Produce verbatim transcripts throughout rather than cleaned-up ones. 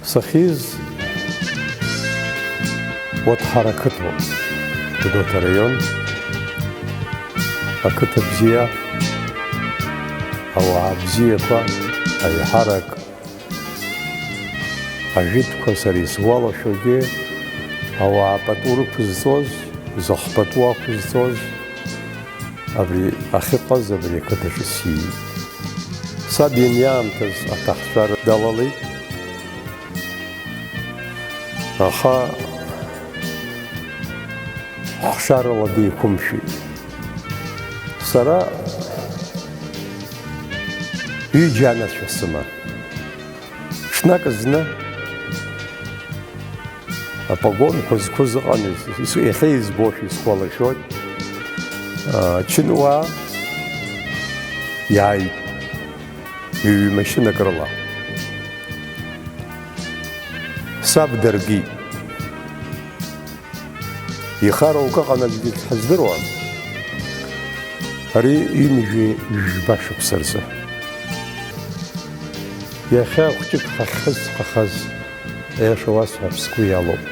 Сахьиз Уаҭҳара ақыҭоуп, Гәдоуҭа араион, ақыҭа бзиа, ауаа бзиақәа, аиҳарак, ажәытәқәа сара исгәалашәогьы, ауаа пату рықәызҵоз, зыхпату ақәызҵоз, абри ахьыҟаз абри ақыҭаҿы сиит. Саб ианиаамҭаз аҭаҳцәара далалеит. Аха хшарала деиқәымшәеит. Сара ҩыџьа анацәа сыман. Ҽнак зны апогонқәа зқәыз ыҟан, ис-, ис-, иахьа избошәа исгәалашәоит. А, чынуаа иааит, ҩ-машьынак рыла. Саб дыркит. Ихароу акы ыҟан, аӡәгьы дҳаздыруам. Ари ҩынҩажәи жәба шықәса рзы. Иахьа хәҷык ҳахьхысхахаз, аиаша уасҳәап, сгәы иалоуп.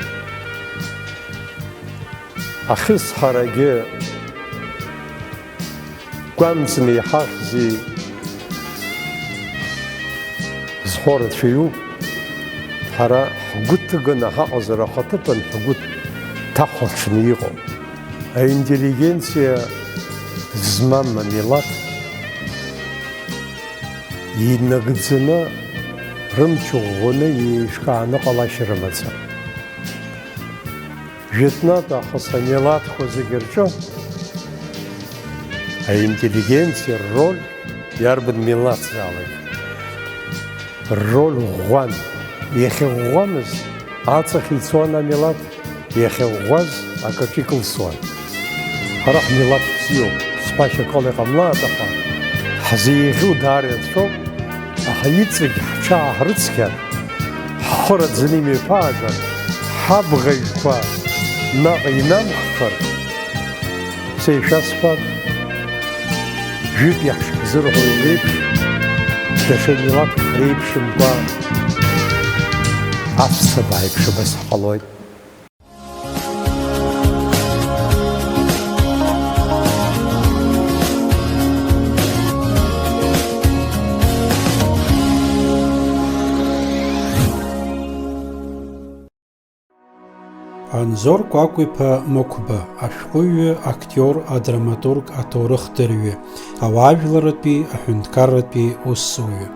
Ахьысҳарагьы гәамҵны иҳахьзи зҳәо рацәаҩуп. Ҳара ҳгәы ҭыганы ҳаҟазар, ахаҭыԥан ҳгәы ҭахәаҽны иҟоуп. Аинтеллигенциа змам амилаҭ инагӡаны, рымч ӷәӷәаны еиҿкааны ҟалашьа рымаӡам. Жәытәнатә аахыс амилаҭқәа зегьы рҿы аинтеллигенциа рроль иарбан милаҭзаалак рроль ӷәӷәан. Иахьыӷәӷәамыз аҵахь ицон амилаҭ, иахьыӷәӷәаз акаҿ икылсуан. Ҳара ҳмилаҭ бзиоуп, сҳәашьа акала иҟамлааит, аха ҳзеиӷьу даара ирацәоуп, аха иҵегь ҳҽааҳрыцқьар, ҳхы раӡаны имҩаԥаагар, ҳабӷажәқәа наҟ инамххыр, сеишәасҳәап, жәытә иаҳшҳзырҳәо еиԥш, даҽа милаҭк ҳреиԥшымкәа, аҳәса бааиԥш абас ҳҟалоит. Анзор Кәакәиԥа Мықәба, ашәҟәыҩҩы, актиор, адраматург, аҭоурыхдырҩы, ауаажәларратәи, аҳәынҭқарратәи усзуҩы.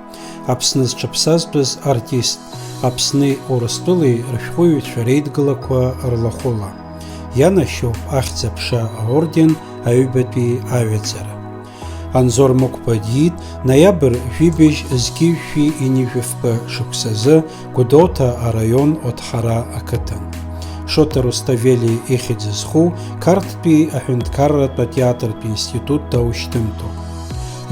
Аԥсны зҽаԥсазтәыз артист, Аԥсни Урыстәылеи рышәҟәыҩҩцәа реидгылақәа рлахәыла. Ианашьоуп Ахьӡ-аԥша аорден аҩбатәи аҩаӡара. Анзор Мықәба диит ноиабр жәибжь зқьи жәшәи ҩынҩажәи фба шықәсазы Гәдоуҭа араион Оҭҳара ақыҭан. Шоҭа Русҭавели ихьӡ зху Қарҭтәи аҳәынҭқарратә атеатртә институт даушьҭымҭоуп.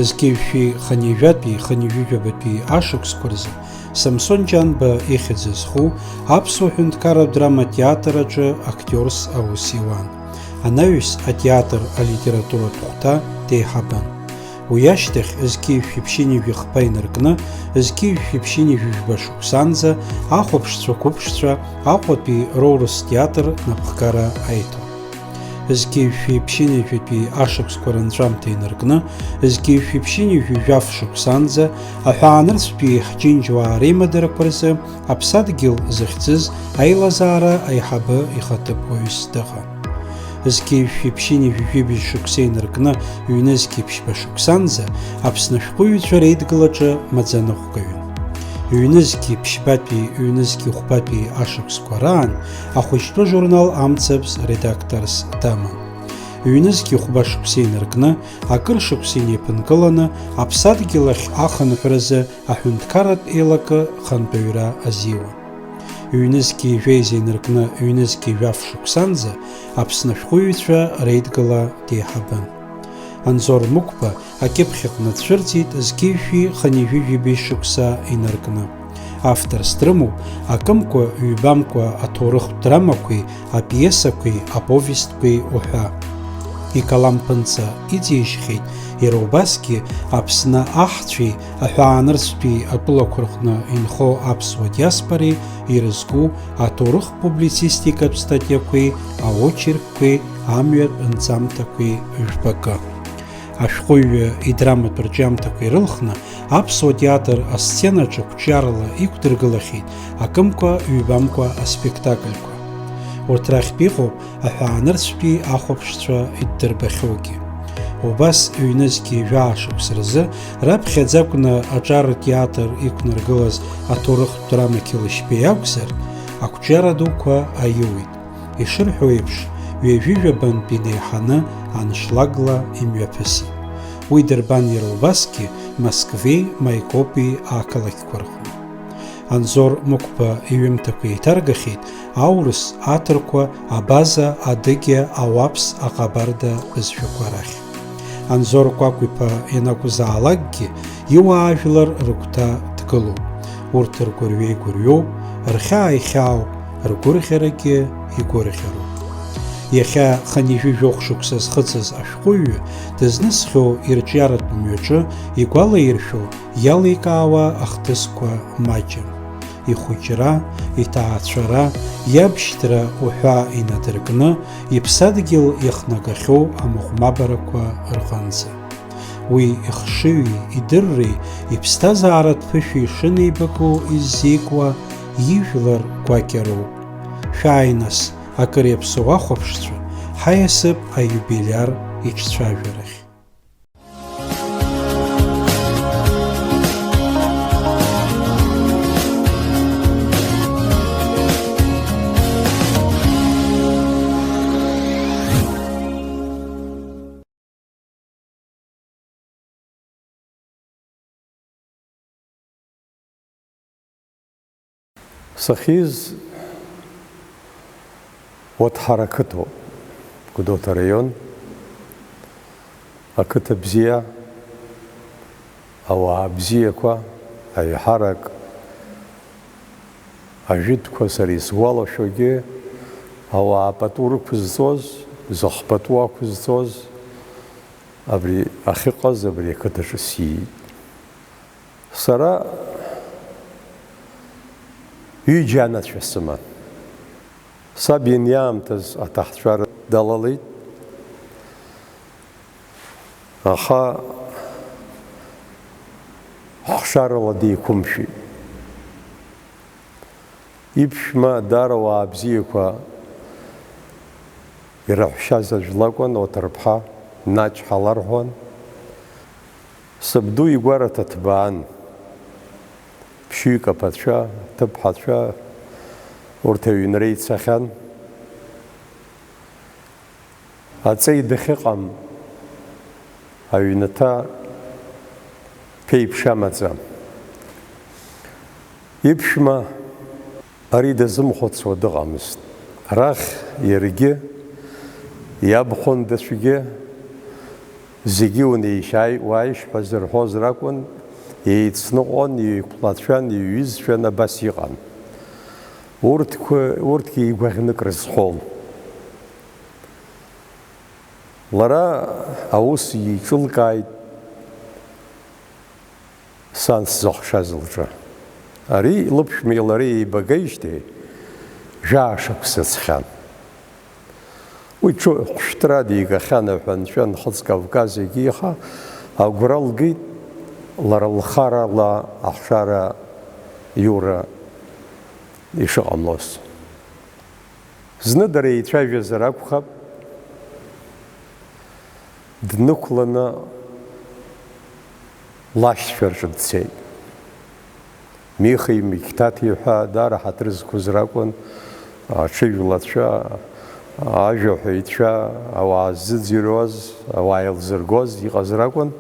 Зқьи жәшәи хынҩажәатәи хынҩажәижәабатәи ашықәсқәа рзы Самсон Ҷанба ихьӡ зху Аԥсуа ҳәынҭқарратә драматә театр аҿы актиорс аус иуан. Анаҩс атеатр алитературатә хәҭа деиҳабын. Уи ашьҭахь зқьи жәшәи ԥшьынҩажәи хԥа инаркны, зқьи жәшәи ԥшьынҩажәи жәба шықәсанӡа ахәаԥшцәа қәыԥшцәа Аҟәатәи рорус театр напхгара аиҭон. Зқьи жәшәи ԥшьынҩажәитәи ашықәсқәа рынҵәамҭа инаркны, зқьи жәшәи ԥшьынҩажәи жәаф шықәсанӡа аҳәаанырцәтәи ҳџьынџьуаа реимадарақәа рзы аԥсадгьыл зыхьӡыз аилазаара аиҳабы ихаҭыԥуаҩыс дыҟан. Зқьи жәшәи ԥшьынҩажәи жәибжь шықәса инаркны, ҩнызқьи ԥшьба шықәсанӡа Аԥсны ашәҟәыҩҩцәа реидгылаҿы маӡаныҟәгаҩын. Ҩнызқьи ԥшьбатәи, ҩнызқьи хәбатәи ашықәсқәа раан ахәыҷтәы журнал Амцабз редакторс даман. Ҩнызқьи хәба шықәса инаркны, акыр шықәса инеиԥынкыланы, аԥсадгьыл ахь ахынҳәразы аҳәынҭқарратә еилакы хантәаҩра азиуан. Ҩнызқьи жәеиза инаркны, ҩнызқьи жәаф шықәсанӡа Аԥсны ашәҟәыҩҩцәа реидгыла деиҳабын. Анзор Мықәба акьыԥхь аҟны дцәырҵит зқьи жәшәи хынҩажәи жәибжь шықәса инаркны. Авторс дрымоуп акымкәа-ҩбамкәа аҭоурыхтә драмақәеи, апиесақәеи, аповестқәеи уҳәа. Икалам ԥынҵа иҵижьхьеит, иара убасгьы Аԥсны аҳцәеи аҳәаанырцәтәи атәылақәа рҟны инхо аԥсуа диаспореи ирызку аҭоурых-публицистикатә статиақәеи аочеркқәеи амҩатә нҵамҭақәеи жәпакы. Ашәҟәыҩҩы идраматә рҿиамҭақәа ирылхны аԥсуа театр асценаҿы қәҿиарала иқәдыргылахьеит акымкәа-ҩбамкәа аспектакльқәа. Урҭ рахьтә иҟоуп аҳәаанырцәтәи ахәаԥшцәа иддырбахьоугьы. Убас ҩнызқьи жәаа шықәса рзы раԥхьаӡа акәны аҿар ртеатр иқәнаргылаз аҭоурыхтә драма Қьылышьбеи акәзар, ақәҿиара дуқәа аиуит. Ишырҳәо еиԥш, ҩажәи жәабантә инеиҳаны аншлагла имҩаԥысит. Уи дырбан иара убасгьы Москвеи Маикопи ақалақьқәа рҟны. Анзор Мықәба иҩымҭақәа еиҭаргахьеит аурыс, аҭырқәа, абаза, адыгьа, ауаԥс, аҟабарда бызшәақәа рахь. Анзор Кәакә-иԥа ианакәзаалакгьы, иуаажәлар рыгәҭа дгылоуп. Урҭ ргәырҩа игәырҩоуп, рхьаа ихьаауп, ргәырӷьарагьы игәырӷьароуп. Иахьа хынҩажәи жәохә шықәса зхыҵыз ашәҟәыҩҩы дызнысхьоу ирҿиаратә мҩаҿы игәалаиршәо иаликаауа ахҭысқәа маҷым. Ихәыҷра, иҭаацәара, иабшьҭра уҳәа инадыркны, иԥсадгьыл иахнагахьоу амыҟәмабарақәа рҟынӡа. Уи ихшыҩи идырреи иԥсҭазааратә ԥышәеи шынеибаку иззикуа ижәлар гәакьа роуп. Шәааи нас, акыр иаԥсоу ахәаԥшцәа, ҳаиасып аиубилиар иҿцәажәарахь. Сахьиз Уаҭҳара ақыҭоуп, Гәдоуҭа араион, ақыҭа бзиа, ауаа бзиақәа, аиҳарак ажәытәқәа сара исгәалашәогьы, ауаа пату рықәызҵоз, зых пату ақәызҵоз, абри ахьыҟаз абри ақыҭаҿы сиит. Сара ҩыџьа анацәа сыман. Саб ианиаамҭаз аҭаҳцәара далалеит, аха хшарала деиқәымшәеит. Иԥшәма даара уаа бзиақәа ираҳәшьаз аӡә лакәын, Оҭырԥҳа Наҷ ҳаларҳәуан. Сабду игәараҭа ҭбаан. Ԥшьҩык аԥацәа, аҭыԥҳацәа, урҭ аҩнра ицахьан. Аҵеи дахьыҟам аҩнаҭа ԥеиԥш амаӡам. Иԥшәма ари дазымхәыцуа дыҟамызт. Арахь иаргьы, иабхәындацәгьы, зегьы унеишьааи уааишь ҳәа зырҳәоз ракәын, еицныҟәон, иҩқәлацәан, иҩызцәан, абас иҟан. Урҭқәа, урҭгьы игәаӷьны крызҳәон. Лара аус еиҿылкааит сан сзыхшаз лҿы. Ари лыԥшәмеи лареи еибагеижьҭеи жәаа шықәса ҵхьан. Уи ҽы хәшәтәра дигахьан аҳәынҵәа Нхыҵ Кавказ егьиха, агәра лгеит лара лхарала ахшара иура ишыҟамлоз. Зны дара еицәажәазар акәхап, днықәланы лашьцәа рҿы дцеит. Михеи Мықьҭаҭи ҳәа даара ҳаҭыр зқәыз ракәын, аҽыжәлацәа, ажәаҳәаҩцәа, ауаа ззыӡырҩуаз, ауаа еилзыргоз иҟаз ракәын.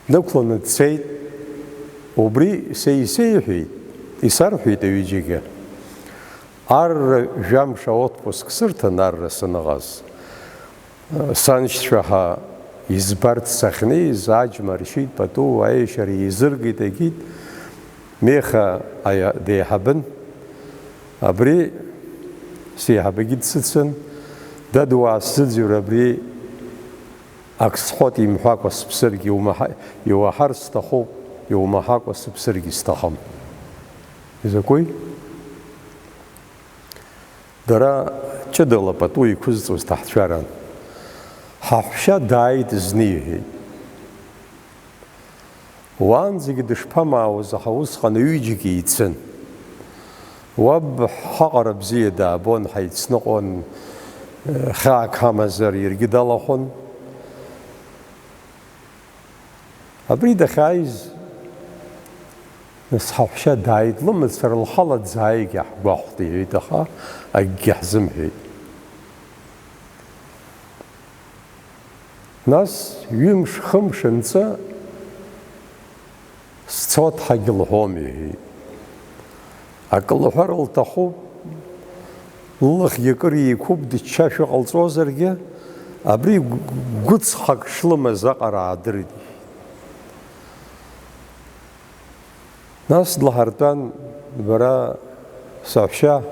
Днықәланы дцеит. Убри са исеиҳәеит, исарҳәеит аҩыџьагьы. Арра жәамш аотпуск сырҭан, арра саныҟаз. Саншьцәа ҳа избарц сахьнеиз, аџьма ршьит, пату, аешьара еизыргеит, егьит. Меха аиа-, деиҳабын. Абри сеиҳабагьы дсыцын, Дад, уаасзыӡырҩ, абри ак сҳәоит имҳәакәа сыԥсыргьы, иумаҳа-, иуаҳар сҭахуп, иумаҳакәа сыԥсыргьы сҭахым. Изакәи? Дара ҷыдала пату иқәызҵоз ҭаҳцәаран. Ҳаҳәшьа дааит зны, иҳәеит. Уаанӡагьы дышԥамаауаз, аха усҟан ҩыџьагьы еицын. Уаб ҳаҟара бзиа даабон, ҳаицныҟәон, хьаак ҳамазар иаргьы далахәын. Абри дахьааиз, нас, ҳаҳәшьа дааит, лымацара лхала дзааигьы ҳгәахәт, иҳәеит, аха акгьы ҳзымҳәеит. Нас ҩымш-хымш анҵы, сцоит ҳәагьы лҳәом, иҳәеит. Акы лҳәар лҭахуп, лылахьгьы акыр еиқәуп, дыччашәа ҟалҵозаргьы, абри гә-, гәыцхак шлымаз аҟара аадырит. Нас длаҳартәан, бара, саҳәшьа,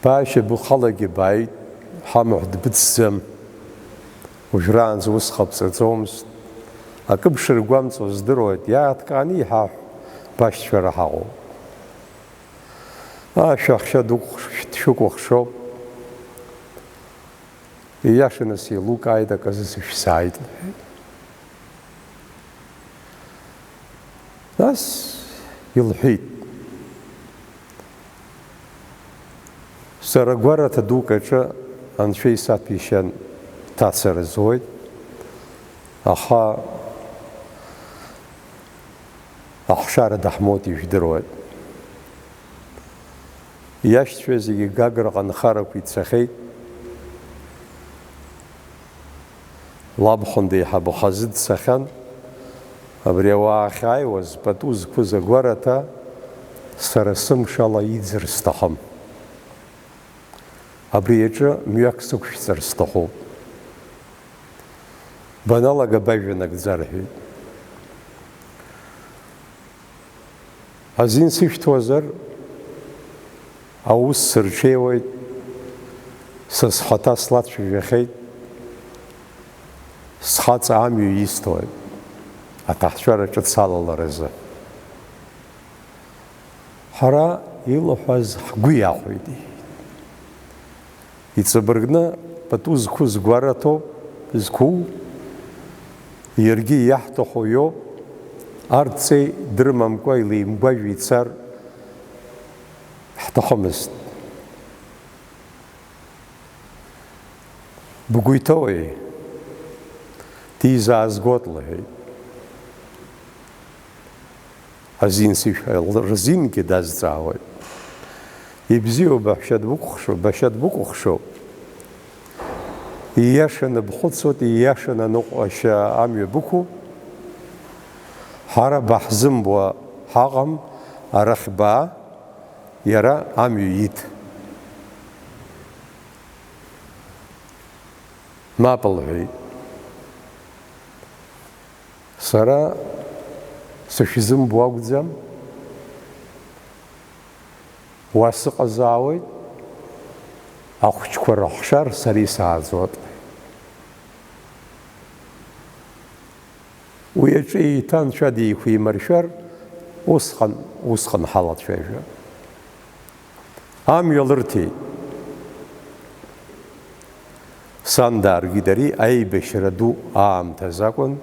баашьа быхалагьы бааит, ҳамаҳә дбыцӡам, уажәраанӡа ус ҟабҵаӡомызт, акы бшыргәамҵуа здыруеит, иааҭкааны иҳаҳә, башьцәа раҳаҟоуп. Ашәа ахшьа дукәхш-, дшәыкәыхшоуп. Ииашаны сеилукааит, аказы сышәсааит, лҳәеит. Нас илҳәеит. Сара гәараҭа дук аҿы анцәа исаҭәеишьан, ҭацара зуеит, аха ахшара даҳмоут, ижәдыруеит. Иашьцәа зегьы Гаграҟа нхарақәа ицахьеит. Лабхәында еиҳабы хазы дцахьан. Абри ауаа ахьааиуаз, пату зқәыз агәараҭа, сара сымшала иӡыр сҭахым. Абри аҿы мҩак сықәшәҵар сҭахуп. Баналага, бажәа нагӡа, рҳәеит. Азин сышәҭуазар, аус сырҽеиуеит, са схаҭа слацәажәахьеит, схаҵа амҩа исҭоит, аҭаҳцәара ҿыц алаларазы. Ҳара илҳәаз ҳгәы иахәеит, иҳәеит. Иҵабыргны пату зқәу згәараҭоуп, зқәу, иаргьы иаҳҭаху иоуп, арҭ ҵеи дрымамкәа илеимгәажәо ицар ҳҭахымызт. Бгәы иҭоуи? Дизаазгот, лҳәеит. Азин сышәҳәа, Разингьы дазҵаауеит. Ибзиоуп, баҳәшьа дбыкәхшоуп, башьа дбыкәхшоуп. Ииашаны бхәыцуеит, ииашаны аныҟәашьа амҩа бықәуп. Ҳара баҳзымбуа ҳаҟам, арахь баа, иара амҩа ит. Мап, лҳәеит. Сара сышәзымбо акәӡам, уа сыҟазаауеит, ахәыҷқәа рыхшар сара исааӡоит. Уи аҿы еиҭа анцәа деиқәимыршәар, усҟан, усҟан ҳалацәажәап. Амҩа лырҭеит. Сан дааргеит, ари аибашьра ду аамҭазы акәын,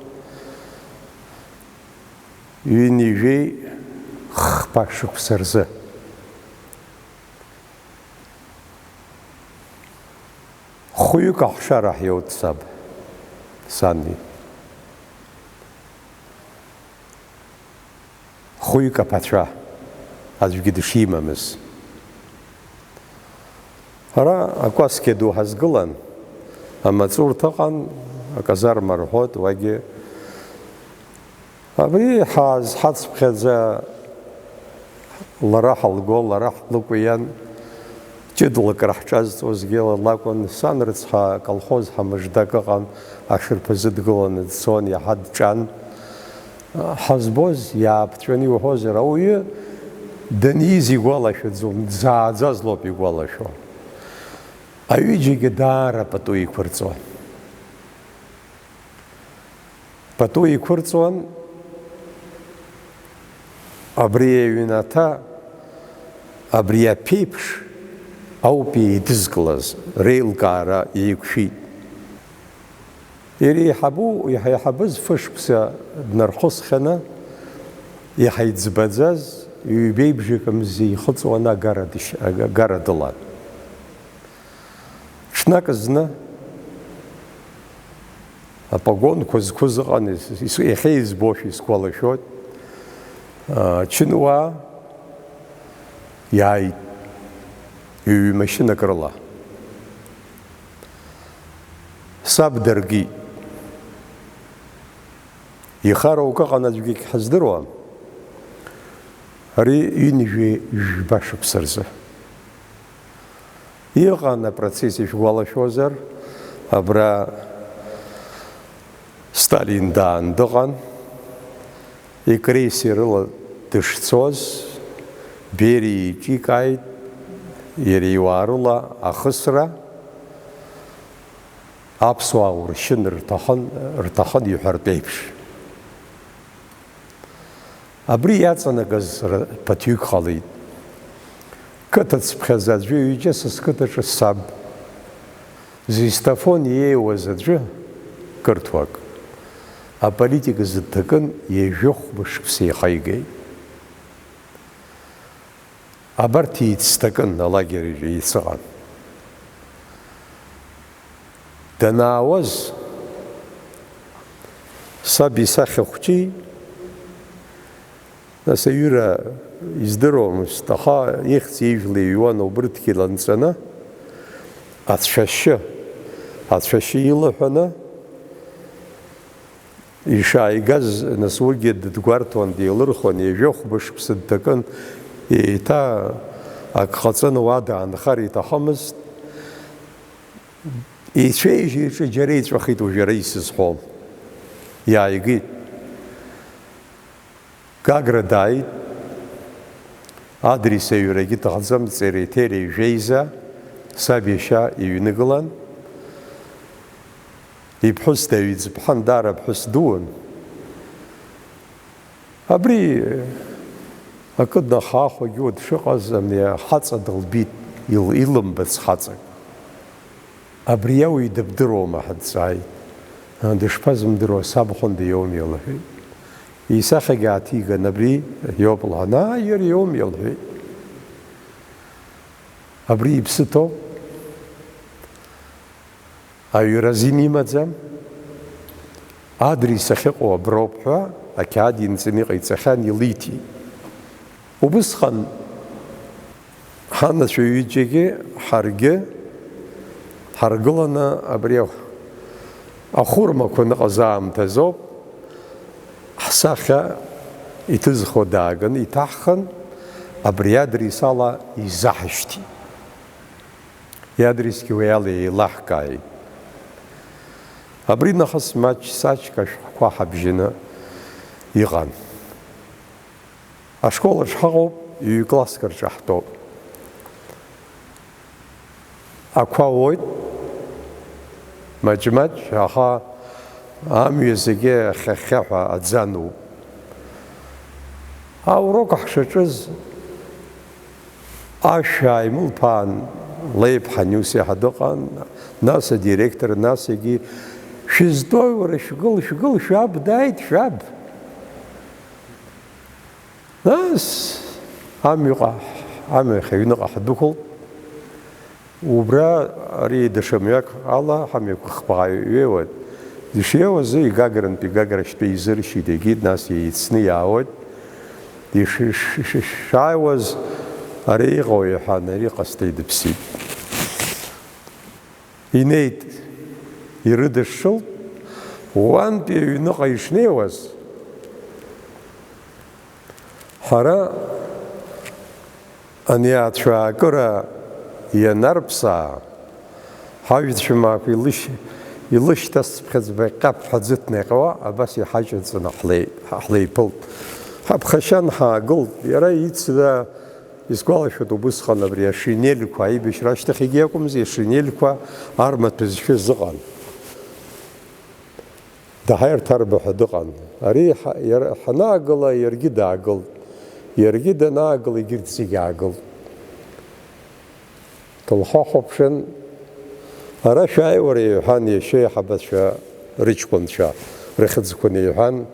ҩынҩажәеи хԥа шықәса рзы. Хәҩык ахшара ҳиоуит саб, сани. Хәҩык аԥацәа, аӡәгьы дышимамыз. Ара акәасқьа ду ҳазгылан, амаҵурҭа ыҟан, аказарма рҳәоит, уагьы. Абри ҳаазҳацԥхьаӡа лара ҳалго, лара ҳлыкәиан, ҷыдалак раҳҿазҵозгьы лакәын, сан рыцҳа, аколхоз ҳамыждак ыҟан, ашырԥазы дгыланы дцон, иаҳа дҿан. Ҳазбоз иааԥҵәаны иуҳәозар, ауаҩы даниз игәалашәаӡом, дзааӡаз лоуп игәалашәо. Аҩыџьагьы даара пату еиқәырҵон. Пату еиқәырҵон абри аҩнаҭа, абри аԥеиԥш ауп еидызкылаз, реилкаара еиқәшәеит. Иреиҳабу, иҳаиҳабыз фышықәса днархысхьаны, иҳаиӡбаӡаз ҩбеи бжаки мза ихыҵуан агара дыш-, агара дылан. Ҽнак зны апогонқәа зқәыз ыҟан, ис-, ис-, иахьа избошәа исгәалашәоит, а, чынуаа иааит, ҩ-машьынак рыла. Саб даргит. Ихароу акы ыҟан аӡәгьы ҳаздыруам. Ари ҩынҩажәи жәба шықәса рзы. Иҟан апроцесс, ишәгәалашәозар, абра Сталин даан дыҟан, икрейсерыла дышцоз, Бериа иҿикааит, иара иуаа рыла ахысра, аԥсуаа уршьын рҭахын, рҭахын иҳәартә еиԥш. Абри иаҵанакыз р-, ԥыҭҩык ҟалеит. Қыҭа цыԥхьаӡа аӡәы ҩыџьа са сқыҭаҿы саб, Зистафон иеиуаз аӡәы, қырҭуак, аполитика зыдҭакын, ҩажәи хәба шықәса ихаигеит. Абарҭ еицҭакын алагер аҿы еицыҟан. Данаауаз, саб исахьа хәҷи, нас аҩыра издыруамызт, аха ихьӡ-ижәла иҩуан убырҭгьы ланҵаны, ацәашьы, ацәашьы илаҳәаны, ишааигаз, нас урҭгьы дыдгәарҭон, деилырхуан, ҩажәи хәба шықәса дҭакын, еиҭа ак ҟаҵаны уа даанхар иҭахымызт. Ицәеижь иҿы џьара иҵәахит, уажәы ара исызҳәом. Иааигеит. Гагра дааит. Адрес аҩрагьы ҭахӡам, Ҵереҭери жәеиза, саб иашьа иҩныгылан. Иԥҳәыс даҩӡԥҳан, даара ԥҳәыс дуун. Абри акы днахаахәагьы дшыҟаз, ани ахаҵа дылбит, ил-, илымбац хаҵак. Абри ауаҩ дыбдыруама ҳәа дҵааит. Дышԥазымдыруа, сабхәында иоуми, лҳәеит. Исахьагьы ааҭиган, абри иоуп, лҳәан, аа, иара иоуми, лҳәеит. Абри иԥсы ҭоуп. Аҩра азин имаӡам, адрес ахьыҟоу аброуп ҳәа, ақьаад инҵаны иҟаиҵахьан, илиҭеит. Убысҟан ҳанацәа ҩыџьагьы ҳаргьы ҳаргыланы абри ахәырмақәа ныҟаз аамҭазоуп, ҳсахьа иҭызхуа дааганы иҭаҳхын, абри адрес ала изаҳашьҭит. Иадресгьы уи ала еилаҳкааит. Абри нахыс маҷ-саҷк ашәҟәқәа ҳабжьаны иҟан. Ашкол аҿы ҳаҟоуп, ҩ-класск рҿы ҳтәоуп. Ақәа уоит, маҷ-маҷ, аха амҩа зегьы ахьхьаҳәа аӡануп. Аурок ҳшаҿыз, ашә ааимылԥаан, леиԥҳа Нусиа ҳәа дыҟан, нас адиректор, нас егьи, шәызтәои, уара, шәгыл, шәгыл, шәаб дааит, шәаб! Нас амҩаҟа, амҩахь аҩныҟа ҳдәықәлт. Убра ари даҽа мҩак ала ҳамҩақәа хԥа ҩеиуан. Дышиеиуазы игагрантәи гагра шьтәа изыршьит, егьит, нас еицны иаауеит. Иши-, ши-, ши-, шааиуаз ари иҟоу иҳәан, ари ҟасҵеит, дыԥсит. Инеит, ирыдышшылт, уантәи аҩныҟа ишнеиуаз, ҳара ани ацәаакыра ианарԥсаа, ҳажәцәа маақәа илышь-, илышьҭасцыԥхьаӡа баҟьап ҳәа ӡыҭнеҟьауа, абас иҳаҷыҵаны ҳлеи-, ҳлеиԥылт. Ҳаԥхашьан ҳаагылт, иара ицда Исгәалашәоит убысҟан абри ашинельқәа аибашьра ашьҭахьгьы акәымзи, ашинельқәа армаҭәа зшәыз ыҟан. Даҳаирҭарба ҳәа дыҟан. Ари ҳа-, иара, ҳанаагыла, иаргьы даагылт. Иаргьы данаагыла, егьырҭ зегьы аагылт. Дылхахәаԥшын, ара шәааи, уара, иҳәан, иашьа иҳабацәа рыҷкәынцәа рыхьӡқәа неиҳәан,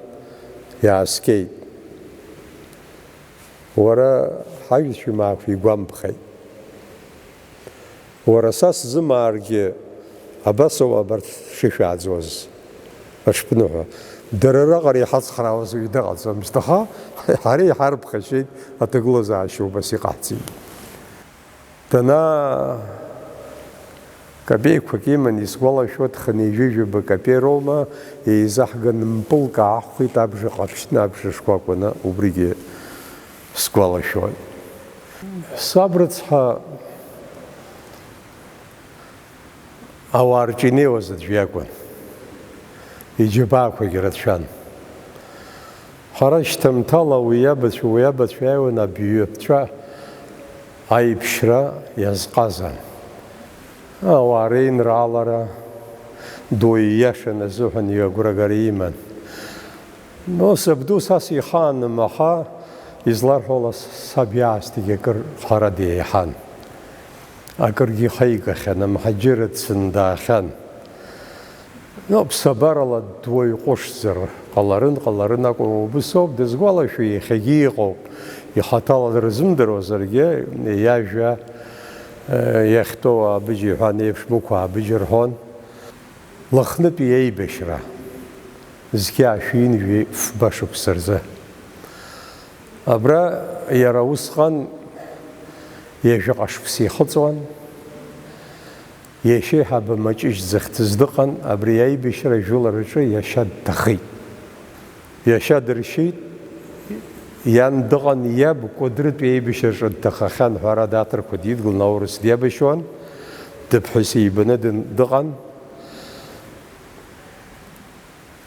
иааскьеит. Уара ҳажәцәа маақәа игәамԥхеит. Уара са сзымааргьы абасоуп абарҭ шышәааӡоз, ашԥныҳәа. Дара раҟара иҳацхраауаз уаҩ дыҟаӡамызт, аха ҳара иҳарԥхашьеит, аҭагылазаашьа убас иҟаҳҵеит. Дана капеиқәак иман, исгәалашәоит, хынҩажәижәаба капеи роума, еизаҳган мпылк аахәеит, абжа ҟаԥшьны, абжа шкәакәаны, убригьы сгәалашәоит. Саб рыцҳа, ауаа рҿы инеиуаз аӡә иакәын, иџьабаақәагьы рацәан. Ҳара шьҭамҭала уи иабацәа, уи иабацәа иааиуан абҩаԥҵәа аиԥшра иазҟазан. Ауаа реинраалара ду ииашан азыҳәан игәра агара иман. Нас абду са сихаанын, аха изларҳәо ала саб иаасҭагьы акыр хара деиҳан. Акыргьы ихаигахьан, амҳаџьыраа дсындаахьан. Ну, ԥсабарала дуаҩ ҟәышзар ҟаларын, ҟаларын акәым, убыс ауп, дызгәалашәо иахьагьы иҟоуп. Ихаҭала дрызымдыруазаргьы, иажәа, э, иахьтәоу абыџь иҳәан еиԥш, мықә абыџь рҳәон. Лыхнытәи аибашьра, зқьи аашәи ҩынҩажәи фба шықәса рзы. Абра иара усҟан ҩажәаҟа шықәса ихыҵуан, иашьеиҳабы Маҷыжь захьӡыз дыҟан, абри аибашьра ажәылараҿы иашьа дҭахеит. Иашьа дыршьит, иан дыҟан, иаб Кәыдрытәи аибашьраҿы дҭахахьан ҳәа ара адаҭарқәа дидгылан, аурыс диабашьуан, дыԥҳәыс ибаны дын-, дыҟан.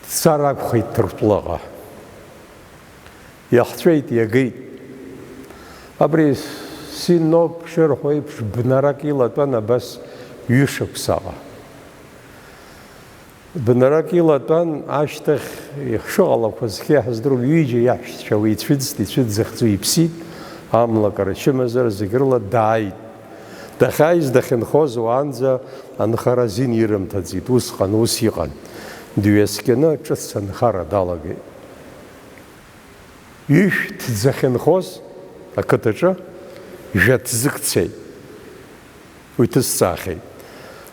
Дцар акәхеит Ҭырқәтәылаҟа. Иаҳҵәеит, иагеит. Абри синоуп шырҳәо еиԥш, бнарак илатәан абас ҩышықәсаҟа. Бнарак илатәан, ашьҭахь ишыҟалақәаз зхьы иаҳздыруам, ҩыџьа иаҳәшьцәа уи ицәыӡт, ицәыӡ захьӡу иԥсит, амлакара, ачымазара зегь рыла дааит. Дахьааиз дахьынхоз уаанӡа анхара азин ирымҭаӡеит, усҟан ус иҟан. Дҩаскьаны ҿыц анхара далагеит. Ишә ҭӡахьынхоз ақыҭаҿы жәа ҭӡык цеит. Уи ҭысҵаахьеит.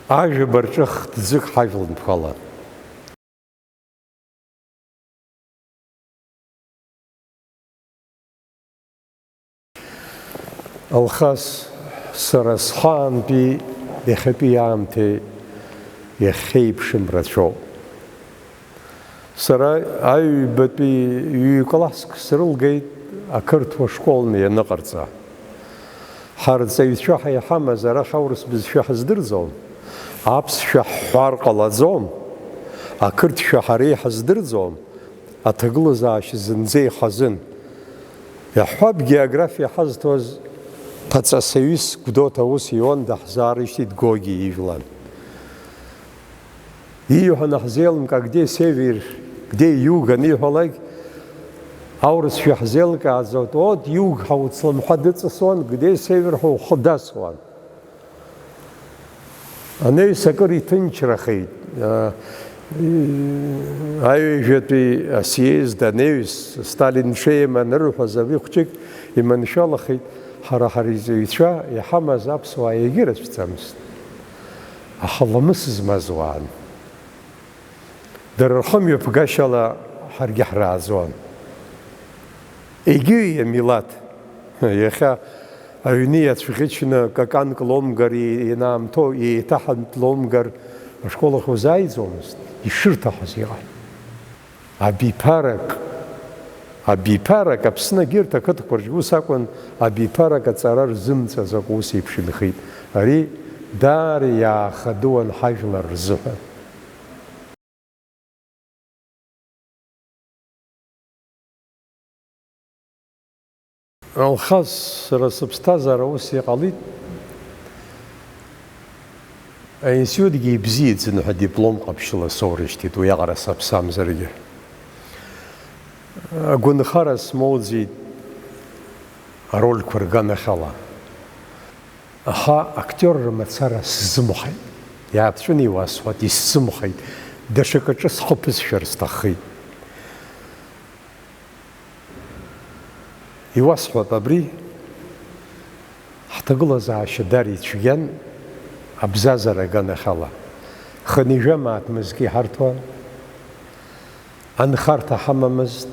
Ажәабарҿы х-, ҭӡык ҳажәлантәқәа алан. Алхас, сара схаантәи иахьатәи аамҭеи иахьеиԥшым рацәоуп. Сара аҩбатәи ҩ-класск срылгеит ақырҭуа школны ианыҟарҵа. Ҳарҵаҩцәа ҳа иҳамаз арахь аурыс бызшәа ҳаздырӡом, аԥсшәа ҳҳәар ҟалаӡом, ақырҭшәа ҳара иҳаздырӡом, аҭагылазаашьа зынӡа ихазын. Иаҳҳәап, географиа ҳазҭоз ԥаҵасаҩыс Гәдоуҭа аус иуан, даҳзаарышьҭит Гоги ижәлан. Ииҳәо анаҳзеилымкаа, где север, где юг аниҳәалак, аурысшәа иаҳзеилкааӡоит, от юг ҳәа уцламҳәа дыҵасуан, где север ҳәа ухы дасуан. Анаҩс акыр иҭынчрахеит. А, и-, аҩажәатәи асиезд анаҩс, Сталин дшеиманырҳәаз абри хәҷык иманшәалахеит, ҳара ҳарҵаҩцәа иҳамаз аԥсуаа иагьырацәӡамызт. Аха ламыс змаз уаан. Дара рхымҩаԥгашьала ҳаргьы ҳрааӡон. Егьи амилаҭ, иахьа аҩны иацәӷьычны каканк лоумгар, и-, ианаамҭоу еиҭаҳантә лоумгар, ашкол ахь узааиӡомызт, ишырҭахыз иҟан. Абиԥарак, абиԥарак, Аԥсны егьырҭ ақыҭақәа рҿы ус акәын, абиԥарак аҵара рзымҵаз акәу ус еиԥш инхеит. Ари даара иаахадыуан ҳажәлар рзыҳәан. Алхас, сара сыԥсҭазаара ус иҟалеит, аинститутгьы ибзиаӡаны ҳәа диплом ҟаԥшьыла соурышьҭит, уиаҟара саԥсамзаргьы. Агәынхара смоуӡеит арольқәа рганахьала. Аха актиорра мацара сзымхеит. Иааԥҵәаны иуасҳәоит, исзымхеит. Даҽакаҿы схы ԥысшәар сҭаххеит. Иуасҳәап, абри ҳҭагылазаашьа дар ицәгьан абзазара аганахьала. Хынҩажәа мааҭ мызкы иҳарҭон, анхарҭа ҳамамызт,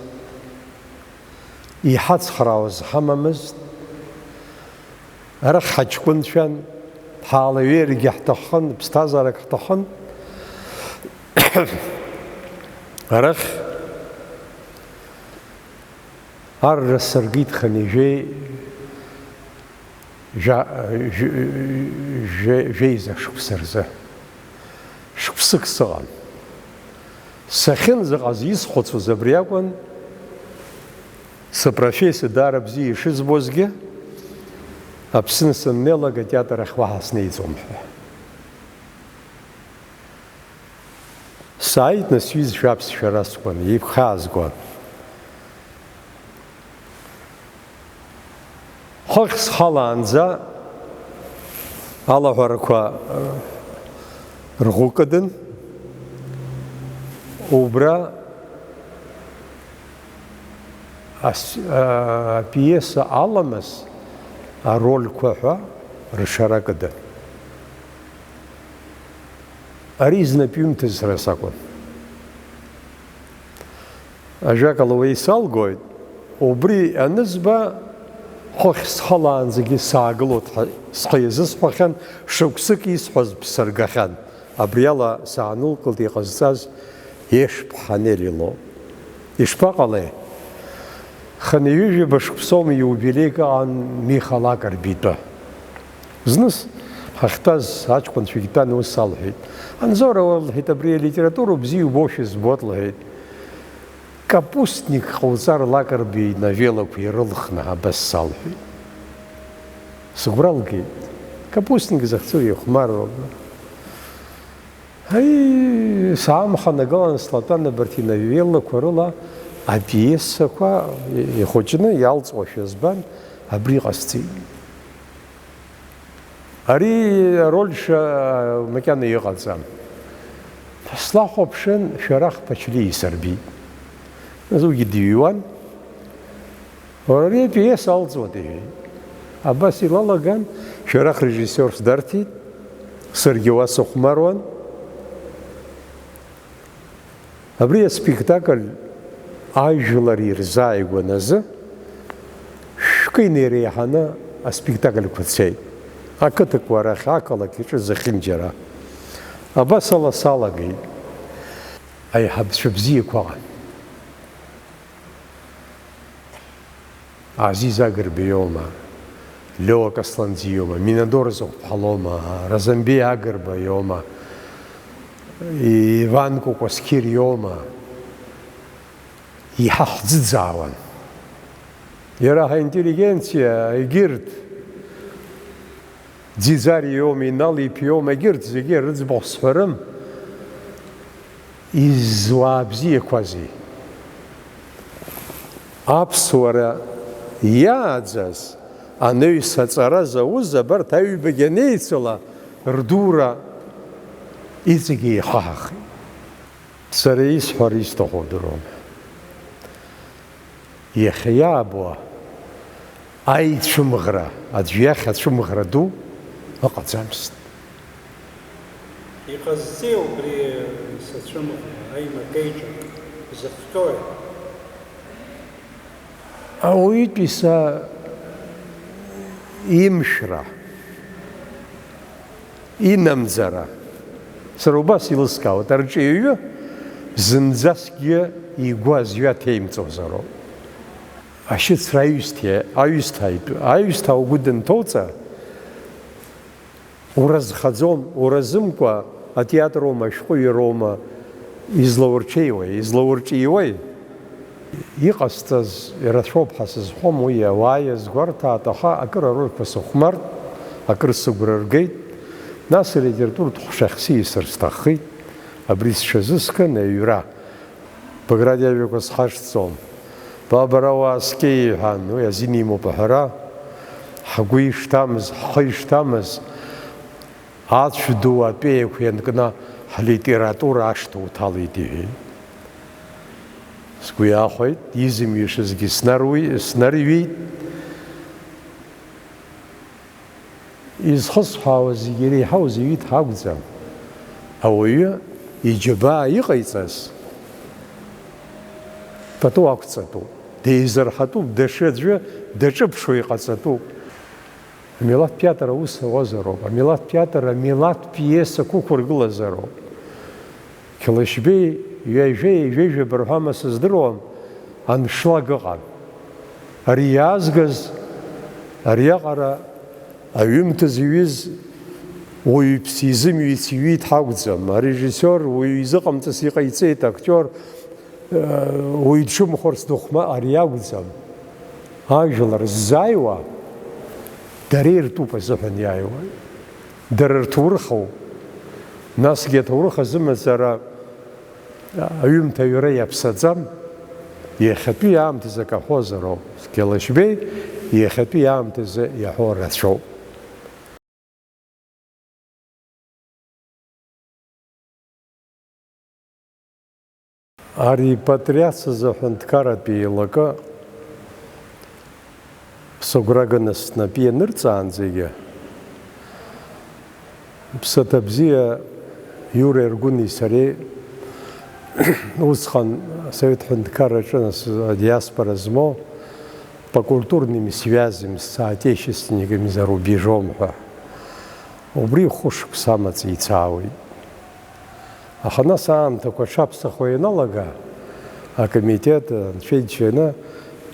иҳацхраауаз ҳамамызт. Арахь ҳаҷкәынцәан, ҳаалаҩеиргьы ҳҭахын, ԥсҭазаарак ҳҭахын. Арахь арра сыркит хынҩажәеи жәа-, жәа-, жәа-, жәеиза шықәса рзы. Шықәсык сыҟан. Сахьынӡаҟаз исхәыцуаз абри акәын, сыпрофессиа даара бзиа ишызбозгьы, Аԥсны саннеилак атеатр ахь уаҳа снеиӡом ҳәа. Сааит, нас, сҩызцәа аԥсшәа расҳәон, игәхьаазгон. Хыхь схалаанӡа алаҳәарақәа, э, рӷәы кыдын, убра ас-, э, апиеса аламыс арольқәа ҳәа ршара кыдын. Ари знапҩымҭаз сара сакәын. Ажәакала, уи салгоит, убри анызба, хыхь схалаанӡагьы саагылоит ҳәа схы иазысҳәахьан, шықәсык исҳәаз бсыргахьан. Абриала саанылкылт иҟазҵаз Ешԥҳа Нели лоуп. Ишԥаҟалеи? Хынҩажәижәаба шықәсоума иубилеик аан Миха Лакрба итәы. Зныс ҳахьтәаз аҷкәынцәагьы тәан, ус салҳәеит. Анзора, лҳәеит, абри алитература бзиа убошәа збоит, лҳәеит. Капустник ҟауҵар Лакрба иновеллақәа ирылхны, абас салҳәеит. Сыгәра лгеит. Капустник захьӡу ихәмаруа. Аи, саамханагылан слатәан абарҭ иновеллақәа рыла апиесақәа ихәыҷны иалҵуашәа збан, абри ҟасҵеит. Ари арольша макьана иҟаӡам. Слахәаԥшын, Шәарах Ԥачлиа исырбеит. Уигьы дыҩуан. Уара ари апиеса алҵуеит, иҳәеит. Абас илалаган, Шәарах режиссиорс дарҭеит, саргьы уа сыхәмаруан. Абри аспектакль ажәлар ирзааигәан азы шәкы инеиреиҳаны аспектакльқәа цеит. Ақыҭақәа рахь, ақалақь иҿы зехьынџьара. Абас ала салагеит. Аиҳабацәа бзиақәа ыҟан. Азиз Агрба иоума, Лео Касланӡиа иоума, Минадор Зыхәԥҳа лоума, Разамбеи Агрба иоума, Иван Кәакәасқьыр иоума, иҳахӡыӡаауан. Иара ҳаинтеллигенциа, егьырҭ, Ӡиӡариа иоума, Инал Иԥа иоума, егьырҭ зегьы рыӡбахә сҳәарым, изуаа бзиақәази. Аԥсуара иааӡаз анаҩс аҵара зауз абарҭ аҩбагьы анеицыла, рдура иҵегьы еихаҳахеит. Сара исҳәар исҭаху удыруама. Иахьа иаабо аицәымӷра, аӡә иахь ацәымӷра ду ыҟаӡамызт. Иҟазҵеи убри сацәымӷра, аимакеиҿа, зыхҟьои? Ауаҩытәыҩса имшәра, инамӡара. Сара убас еилыскаауеит, арҿиаҩы зынӡаскгьы игәы азҩа ҭеимҵозароуп. Ашьыцра аҩсҭи-, аҩсҭаа итәы, аҩсҭаа угәы дынҭоуҵа, уразхаӡом, уразымкәа атеатроума, ашәҟәыҩҩроума излаурҽеиуеи, излаурҿиуеи? Иҟасҵаз ирацәоуп ҳәа сызҳәом, уи ауаа иазгәарҭаат, аха акыр арольқәа сыхәмарт, акыр сыгәра ргеит, нас алитературатә ҟәшахь сиасыр сҭаххеит, абри сҽазыскын аҩра. Баграт иажәақәа схашҭӡом. Ба бара уааскьеи, иҳәан, уи азин имоуп аҳәара, ҳгәы ишҭамыз, ҳхы ишҭамыз, ацә ду атәеиқәа ианкны ҳлитература ашҭа уҭалеит, иҳәеит. Сгәы иахәеит, изымҩашазгьы снаруи-, снарҩит. Изхысҳәаауа зегьы иреиҳау зеиҩыҭ акәӡам. Ауаҩы иџьабаа иҟаиҵаз пату ақәҵатәуп, деизырҳатәуп, даҽаӡәы даҿыԥшуа иҟаҵатәуп. Амилаҭтә театр аус ауазароуп, амилаҭтә театр амилаҭтә пиесақәа ықәыргылазароуп. Қьалашьбеи ҩажәеи ҩажәи жәаба рҳәама сыздыруам, аншлаг ыҟан. Ари иаазгаз, ариаҟара аҩымҭа зыҩыз уаҩԥс изымҩыц иҩит ҳәа акәӡам, арежиссиор уаҩы изыҟамҵаз иҟаиҵеит, актиор, э, уаҩ дшымхәарц дыхәма-, ари акәӡам. Ажәлар ззааиуа дара иртәуп азыҳәан иааиуа. Дара рҭоурыхоуп. Насгьы аҭоурых азымацара аҩымҭа аҩра иаԥсаӡам, иахьатәи аамҭазы акы аҳәозароуп. Қьалашьбеи иахьатәи аамҭазы иаҳәо рацәоуп. Арепатриациазы аҳәынҭқарратә еилакы сыгәра ганы снапы ианырҵаанӡагьы, ԥсаҭа бзиа Иура Ергәыни сареи усҟан Асовет ҳәынҭқарраҿы, нас, адиаспора змоу, по культурными связям с соотечественниками за рубежом ҳәа, убри хәышықәса амаҵ еицаауеит. Аха нас аамҭақәа аҽаԥсахуа ианалага, акомитет анцәа иџьшьаны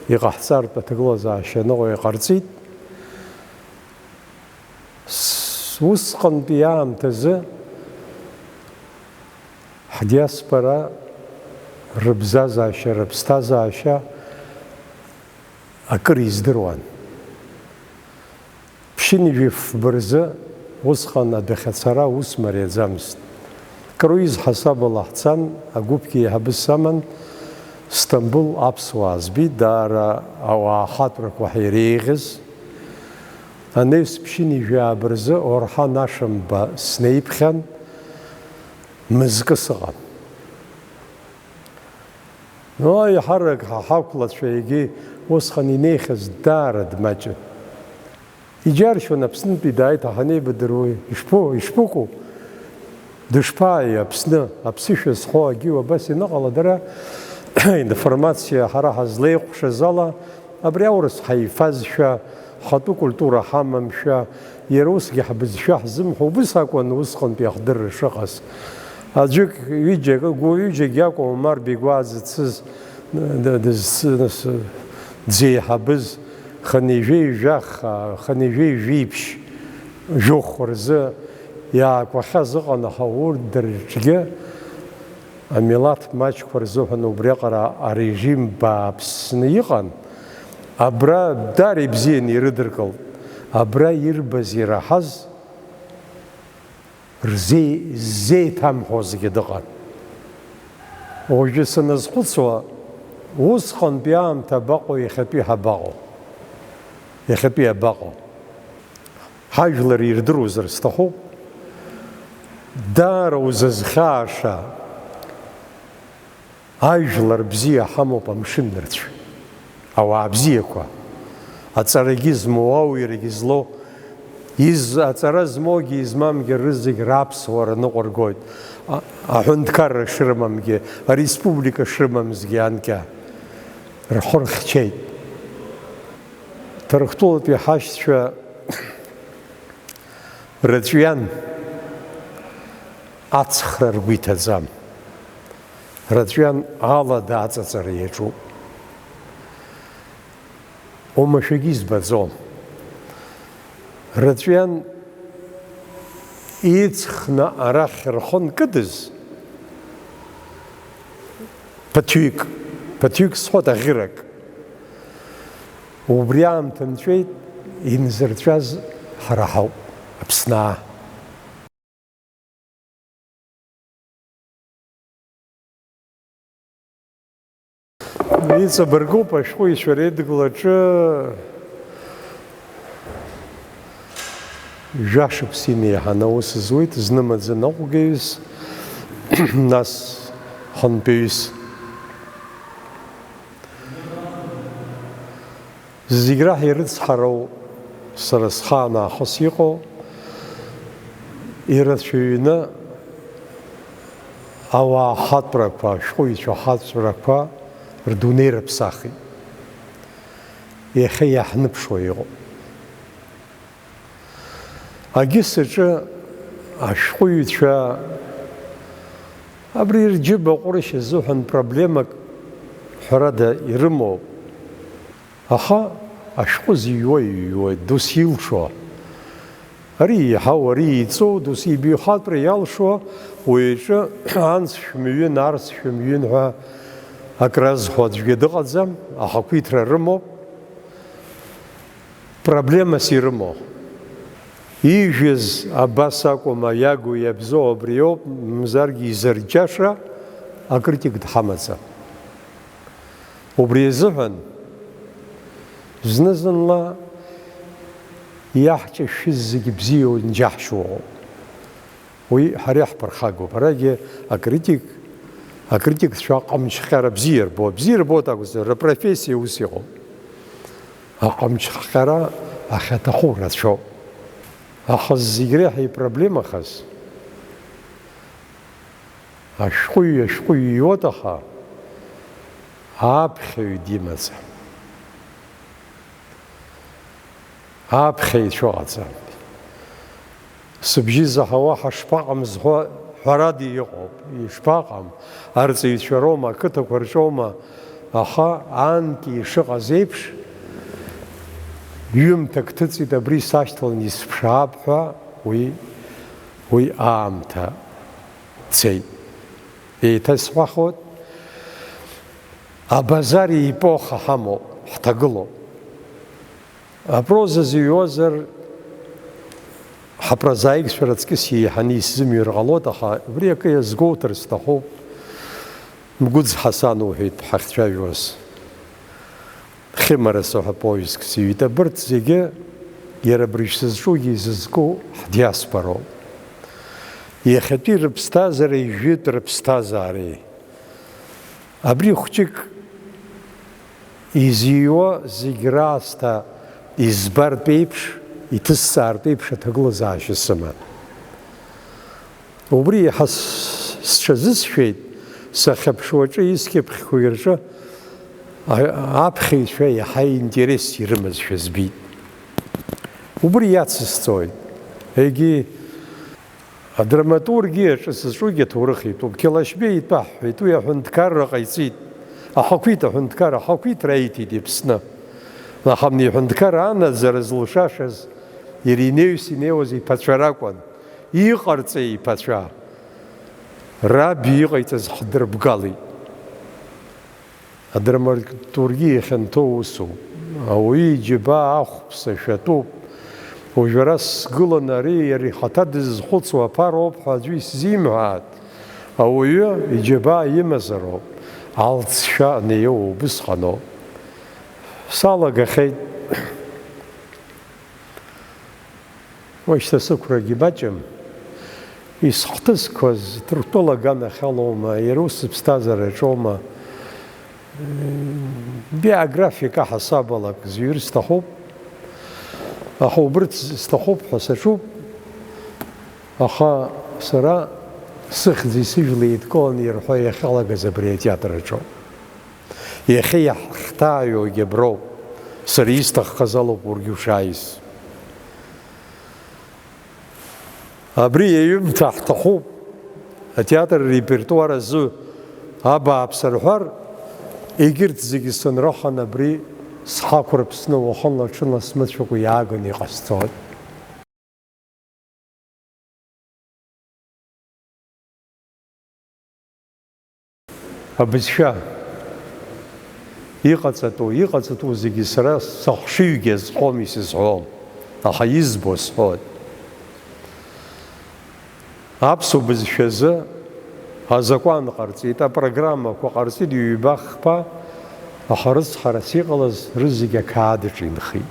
иҟаҳҵартә аҭагылазаашьа аныҟоу иҟарҵеит. С-, усҟантәи аамҭазы ҳдиаспора рыбзазаашьа, рыԥсҭазаашьа акыр издыруан. Ԥшьынҩажәи фба рзы усҟан адәахьы ацара ус мариаӡамызт. Круиз ҳасабала ҳцан, агәыԥгьы еиҳабыс саман, Сҭамбыл аԥсуаа збеит, даара ауаа ахатәрақәа ҳиреиӷьыз. Анаҩс ԥшьынҩажәи ааба рзы Орҳан Ашамба снеиԥхьан, мызкы сыҟан. Но, еиҳарак ҳа ҳақәлацәа егьи усҟан инеихьаз даара дмаҷын. Иџьаршьон Аԥснынтәи дааит ҳанеибадыруа, ишԥо-, ишԥыкәу? Дышԥааи Аԥсны? Аԥсышәа зҳәо агьиу абас ианыҟала, дара информациа ҳара ҳазлеиҟәшаз ала, абри аурыс ҳаифазшәа, ҳхатәы культура ҳамамшәа, иара усгьы ҳбызшәа ҳзымҳәо убыс акәын усҟантәи ахдырра шыҟаз. Аӡәык, ҩыџьак, гәы-, ҩыџьагьы акәым, Омар Бегәаа дзыцыз, д-, дызцыз, дзеиҳабыз, хынҩажәеи жәаха, хынҩажәеи жәиԥшь, жәохә рзы иаақәахьаз ыҟан, аха урҭ дырҿгьы амилаҭ маҷқәа рзыҳәан убриаҟара арежим бааԥсны иҟан. Абра даара ибзианы ирыдыркылт. Абра ирбаз, ираҳаз рзеи-, ззеиҭамҳәозгьы дыҟан. Уажәы саназхәыцуа, усҟантәи аамҭа абаҟоу, иахьатәи ҳабаҟоу? Иахьатәи абаҟоу? Ҳажәлар ирдыруазар сҭахуп, даара узызхьааша ажәлар бзиа ҳамоуп, амшын нырцә, ауаа бзиақәа, аҵарагьы змоу, ауаҩрагьы злоу, из-, аҵара змоугьы измамгьы рызегь раԥсуара ныҟәыргоит, а-, аҳәынҭқарра шрымамгьы, ареспублика шрымамзгьы анкьа рхы рхьчеит. Ҭырқәтәылатәи ҳашьцәа рыҵәҩан ацхра ргәы иҭаӡам. Рыҵәҩан алада аҵаҵара иаҿуп. Оумашәагьы избаӡом. Рыҵәҩан иҵхны арахь рхы нкыдыз, ԥыҭҩык, Маҭәҩык сҳәоит, аӷьырак. Убри аамҭа нҵәеит, инзырҵәаз ҳара ҳауп, Аԥснаа. Иҵабыргуп ашәҟәыҩҩцәа реидгылаҿы жәашықәс инеиҳаны аус зуеит, зны маӡа ныҟәгаҩыс, нас хантәаҩыс. Зегь раҳа ирыцҳароу сара схаан аахыс иҟоу, ирацәаҩны ауаа ахатәрақәа, ашәҟәыҩҩцәа ахатәрақәа рдунеи рыԥсахит. Иахьа иаҳныԥшуа иҟоуп. Агьыс аҿы ашәҟәыҩҩцәа абри рџьыба ҟәрышь азыҳәан проблемак, ҳәарада, ирымоуп. Аха ашәҟәы зыҩуа иҩуеит, дус илшо. Ари еиҳау, ари еиҵоу, дус ибаҩхатәра иалшо, уи аҿы анс шәымҩын, арс шәымҩын ҳәа акразҳәо аӡәгьы дыҟаӡам, ахақәиҭра рымоуп. Проблемас ирымоу. Ижәыз абас акәым, иагу иабзоу абриоуп, мамзаргьы изырџьаша акритик дҳамаӡам. Убри азыҳәан зны-зынла иаҳҿашәыз зегь бзиоу нџьаҳшьоу ыҟоуп. Уи ҳара иаҳԥырхагоуп. Арагьы акритик, акритикцәа аҟамчхьара бзиа рбо, бзиа рбоит акәзар, рпрофессиа ус иҟоуп. Аҟамчхьара ахьаҭаху рацәоуп. Аха зегь реиҳа ипроблемахаз, ашәҟәыҩҩы ашәҟәы иҩуеит, аха аԥхьаҩ димаӡам. Аԥхьаҩцәа ыҟаӡам. Сыбжьы заҳауа ҳашԥаҟам зҳәо ҳәарада иҟоуп. Ишԥаҟам, арҵаҩцәа роума, ақыҭақәа рҿоума, аха анкьа ишыҟаз еиԥш, ҩымҭак ҭыҵит, абри сашьҭалан исԥшаап ҳәа, уи, уи аамҭа цеит. Еиҭасҳәахуеит, абазар епоха ҳамоуп, ҳҭагылоуп. Апроза зыҩуазар, ҳапрозаикцәа раҵкыс еиҳаны исзымҩыр ҟалоит, аха убри акы иазгәоуҭар сҭахуп, Мгәыӡ Ҳасан уҳәеит ҳахьцәажәоз. Хьымараса ҳәа повестк сыҩит. Абырҭ зегьы иара абыржә сызҿугьы изызку ҳдиаспороуп. Иахьатәи рыԥсҭазаареи жәытә рыԥсҭазаареи. Абри хәҷык изиуа зегь раасҭа избартә еиԥш, иҭысҵаартә еиԥш аҭагылазаашьа сыман. Убри еиҳа с-, сҽазысшәеит, сахьаԥшуаҿы искьыԥхьқәа рҿы а-, аԥхьаҩцәа иаҳа интерес ирымазшәа збеит. Убри иацысҵоит. Егьи Адраматургиаҿы сызҿугьы аҭоурых итәуп. Қьалашьбеи итәы аҳҳәеит, уи аҳәынҭқарра ҟаиҵеит, ахақәиҭ аҳәынҭқар ахақәиҭра аиҭеит Аԥсны. Аха абни аҳәынҭқар анаӡара зылшашаз иара инеиҩс инеиуаз иԥацәа ракәын. Иҟарҵеи иԥацәа? Раб иҟаиҵаз ҳдырбгалеит. Адраматургиа ихьанҭоу усуп. Ауаҩы иџьабаа ахәԥса шәатәуп. Уажәы ара сгыланы ари иара ихаҭа дызхәыцуа аԥароуп ҳәа аӡәы исзимҳәааит. Ауаҩы иџьабаа имазароуп. Алҵшәа анеиоу убысҟаноуп. Салагахьеит. Уажәшьҭа сықәрагьы маҷым, исхҭысқәаз Ҭырқәтәыла аганахьалоума, иара ус сыԥсҭазаараҿоума, биографиак аҳасабала акы зҩыр сҭахуп, аха убырҭ сҭахуп ҳәа саҿуп, аха сара сыхьӡи сыжәлеи еидкыланы ирҳәо иахьалагаз абри атеатр аҿоуп. Иахьа иаҳхҭааҩуагьы аброуп, сара исҭаххаз алоуп уаргьы ушааиз. Абри аҩымҭа ҳҭахуп, атеатр арепертуар азы абааԥс рҳәар, егьырҭ зегьы сынрыхан абри схақәырԥсны уахынла-ҽынла смыцәакәа иааганы иҟасҵоит. Абызшәа. Иҟаҵатәу, иҟаҵатәу зегьы сара сыхшыҩгьы азхом исызҳәом, аха избо сҳәоит. Аԥсуа бызшәазы азакәан ҟарҵеит, апрограммақәа ҟарҵеит, ҩба-хԥа, аха рыцҳарас иҟалаз рызегь ақьаад аҿы инхеит.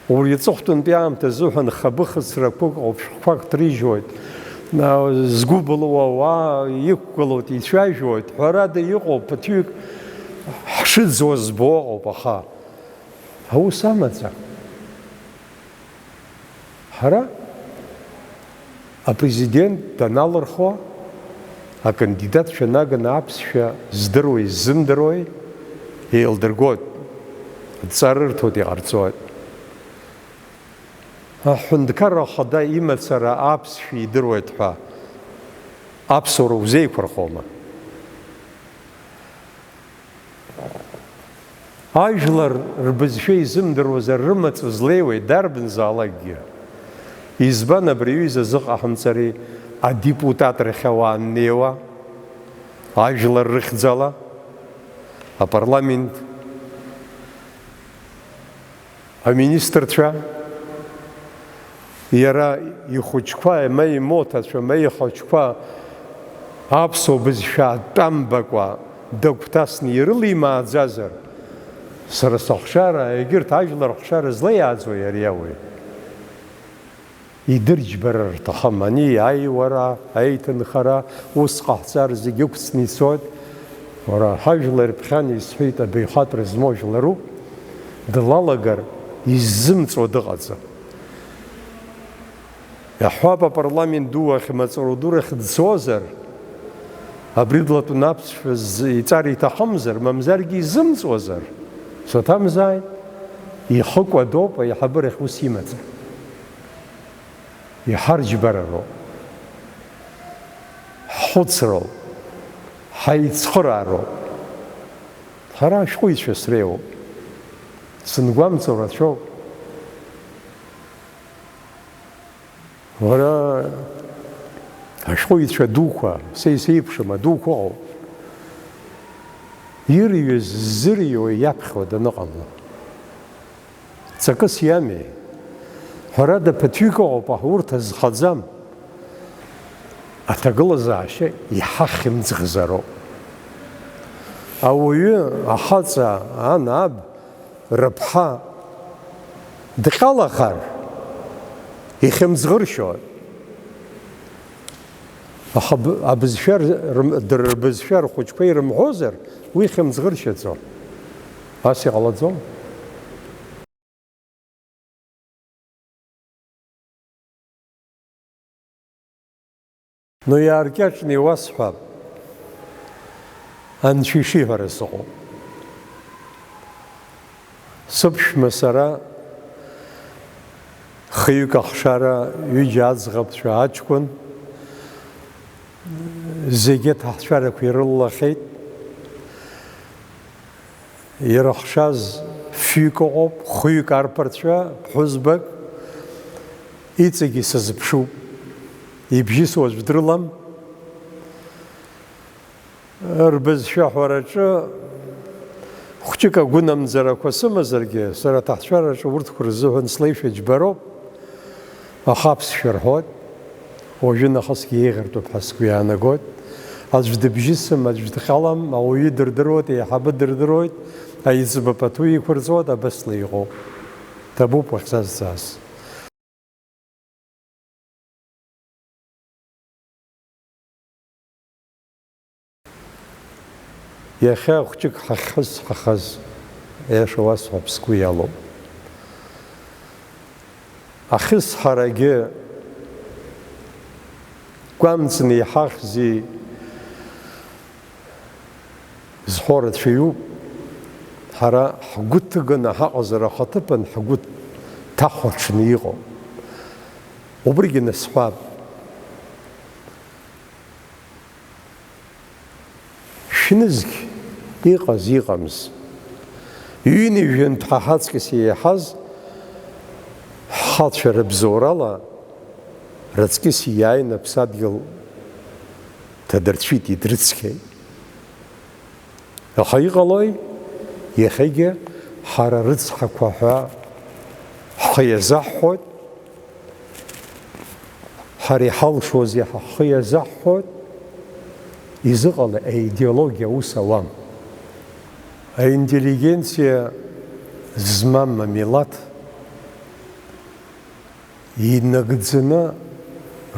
Убри аҵыхәтәантәи аамҭа азыҳәан хабыхыцрақәак ыҟоуп, шәҟәқәак ҭрыжьуеит, згәы былуа ауаа иқәгылоит, ицәажәоит, ҳәарада иҟоуп, ԥыҭҩык ҳшыӡуа збо ыҟоуп, аха аус амаӡам. Ҳара апрезидент даналырхуа, акандидатцәа наганы аԥсшәа здыруеи ззымдыруеи еилдыргоит, адҵа рырҭоит, иҟарҵоит. Аҳәынҭқарра Ахада имацара аԥсшәа идыруеит ҳәа аԥсуара узеиқәырхома? Ажәлар рбызшәа изымдыруазар, рымаҵ злеиуеи дарбанзаалакгьы? Избан абри аҩыза зыҟаҳамҵари адепутат рахь ауаа аннеиуа, ажәлар рыхьӡала, апарламент, аминистрцәа, иара ихәыҷқәа, ма имоҭацәа, ма ихәыҷқәа аԥсуа бызшәа атәамбакәа дагәҭасны ирылимааӡазар, сара сыхшара, егьырҭ ажәлар рыхшара злеиааӡои ари ауаҩ? Идырџьбарар рҭахым ани аиуара, аиҭынхара, ус ҟаҳҵар зегь ықәцны ицоит. Уара, ҳажәлар ԥхьан исҳәеит, абаҩхатәра змоу жәларуп, длалагар иззымҵуа дыҟаӡам. Иаҳҳәап, апарламент ду ахь, амаҵура ду рахь дцозар, абри длатәаны аԥсшәа з-, иҵар иҭахымзар, мамзаргьы изымҵуазар, саҭамзааит, ихы кәадоуп, аиҳабыра ахь ус имаӡам. Иҳарџьбарароуп, ҳхәыцроуп, ҳаицхыраароуп. Ҳара ашәҟәыҩҩцәа среиуоуп, сынгәамҵуа рацәоуп. Уара ашәҟәыҩҩцәа дуқәа, са исеиԥшым адуқәа ыҟоуп. Ирҩыз ззырҩуа иаԥхьо даныҟало. Ҵакыс иами. Ҳәарада, ԥыҭҩык ыҟоуп, аха урҭ азхаӡам. Аҭагылазаашьа иҳахьымӡӷзароуп. Ауаҩы, ахаҵа, ан, аб, рыԥҳа дҟьалахар, ихьымӡӷыршьоит. Аха б-, абызшәа р-, рм-, др-, рбызшәа рхәыҷқәа ирымҳәозар, уи хьымӡӷыршьаӡом. Ас иҟалаӡом. Ну, иааркьаҿны иуасҳәап, Анцәа ишиҳәара сыҟоуп. Сыԥшәма сара хҩык ахшара, ҩыџьа аӡӷабцәа, аҷкәын, зегьы аҭаацәарақәа ирылахьеит. Ирыхшаз фҩык ыҟоуп, хәҩык арԥарцәа, ԥҳәызбак, иҵегьы сазыԥшуп. Ибжьысуа аӡә дрылам. Рбызшәа аҳәараҿы хәҷык агәынамӡарақәа сымазаргьы, сара аҭаацәараҿы урҭқәа рзыҳәан слеишәа џьбароуп, аха аԥсшәа рҳәоит, уажәы нахысгьы еиӷьыртәуп ҳәа сгәы иаанагоит. Аӡә дыбжьысым, аӡә дҟьалам, ауаҩы дырдыруеит, еиҳабы дырдыруеит, аиҵбы пату иқәырҵоит, абасла иҟоуп. Ҭабуп уахьсазҵааз. Иахьа хәҷык ҳахьҳәысҳахаз, аиаша уасҳәап, сгәы иалоуп. Ахьысҳарагьы гәамҵны иҳахьзи зҳәо рацәаҩуп. Ҳара ҳгәы ҭыганы ҳаҟазар, ахаҭыԥан ҳгәы ҭахәаҽны иҟоуп. Убригьы насҳәап. Шәнызқь иҟаз, иҟамыз, ҩынҩажәантә ҳа ҳаҵкыс еиҳаз ҳхацәа рыбзоурала раҵкьыс иааины аԥсадгьыл ҭадырцәит, идрыцқьеит. Аха иҟалои? Иахьагьы ҳара рыцҳақәа ҳәа ҳхы иазаҳҳәоит, ҳара иҳалшозеи ҳәа ҳхы иазаҳҳәоит, изыҟалеи, аидеологиа ус ауам. Аинтеллигенциа змам амилаҭ инагӡаны,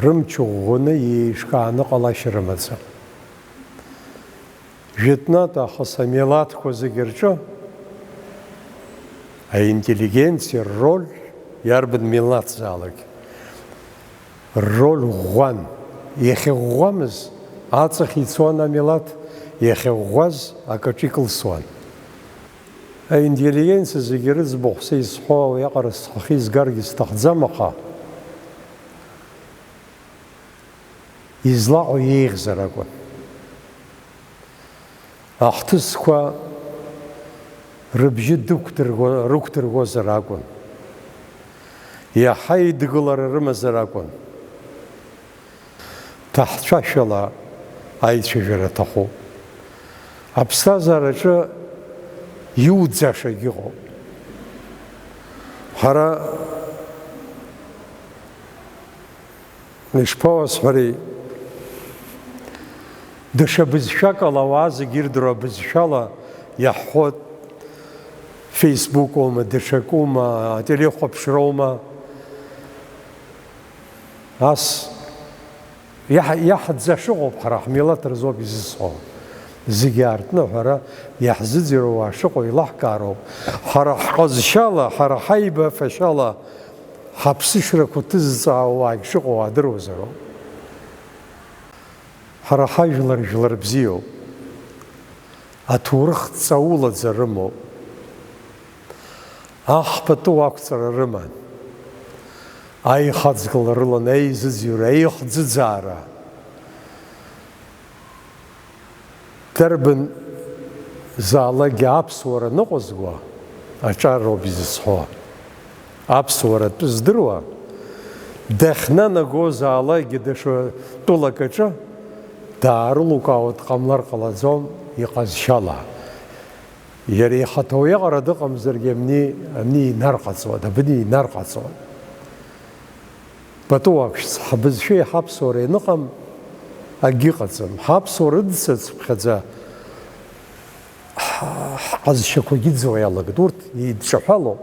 рымч ӷәӷәаны, еиҿкааны ҟалашьа рымаӡам. Жәытәнатә аахыс амилаҭқәа зегьы рҿы аинтеллигенциа рроль, иарбан милаҭзаалак рроль ӷәӷәан. Иахьыӷәӷәамыз аҵахь ицон амилаҭ, иахьыӷәӷәаз акаҿ икылсуан. Аинтеллигенциа зегьы рыӡбахә са исҳәо уиаҟара схахьы изгаргьы сҭахӡам, аха излаҟоу еиӷьзар акәын. Ахҭысқәа рыбжьы дықәдырго-, рықәдыргозар акәын. Иаҳа еидгылара рымазар акәын. Ҭаҳцәашәала аицәажәара аҭахуп. Аԥсҭазаараҿы иуӡашагь ыҟоуп. Ҳара ишԥауасҳәари, даҽа бызшәак ала ауаа зегьы ирдыруа бызшәала иаҳҳәоит, Facebook-ума, даҽакума, ателехәаԥшроума, ас иаҳ-, иаҳӡаша ыҟоуп, ҳара ҳмилаҭ рзоуп изызҳәо. Зегьы аартны ҳәара иаҳзыӡырҩуа шыҟоу еилаҳкаароуп. Ҳара ҳҟазшьала, ҳара ҳаибафашьала, ҳаԥсышьарақәа ҭызҵаауа уаагь шыҟоу аадыруазароуп. Ҳара ҳажәлар жәлар бзиоуп. Аҭоурых ҵаулаӡа рымоуп. Аҳ пату ақәҵара рыман. Аихаҵгылара рылан, аизыӡырҩра, аихӡыӡаара. Дарбан заалакгьы аԥсуара ныҟәызго аҿар роуп изызҳәо. Аԥсуара атәы здыруа, дахьнанагозаалакгьы даҽа тәылак аҿы даарылукаауа дҟамлар ҟалаӡом иҟазшьала. Иара ихаҭа уиаҟара дыҟамзаргьы амни, амни инарҟаҵуан, абни инарҟаҵуан. Пату ақәшәҵ, ҳбызшәеи ҳаԥсуареи аныҟам, акгьы ыҟаӡам. Ҳаԥсуара ыдсыцыԥхьаӡа ҳ-, ҳҟазшьақәагьы ыӡуа иалагеит. Урҭ еидҿаҳәалоуп.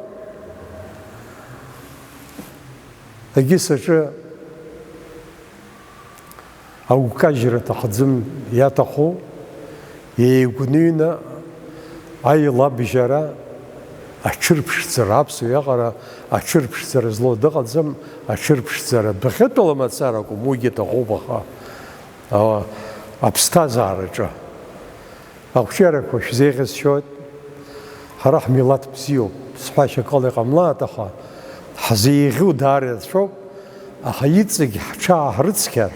Егьыс аҿы агәкажьра аҭахӡам, иаҭаху еигәныҩны аилабжьара, аҽырԥшӡара, аԥсуа иаҟара аҽырԥшӡара злоу дыҟаӡам, аҽырԥшӡара адәахьытәала мацара акәым, уигьы аҭахуп, аха, а, аԥсҭазаараҿы. Ақәҿиарақәа шәзеиӷьасшьоит. Ҳара ҳмилаҭ бзиоуп, сҳәашьа акала иҟамлааит, аха ҳзеиӷьу даара ирацәоуп, аха иҵегь ҳҽааҳрыцқьар,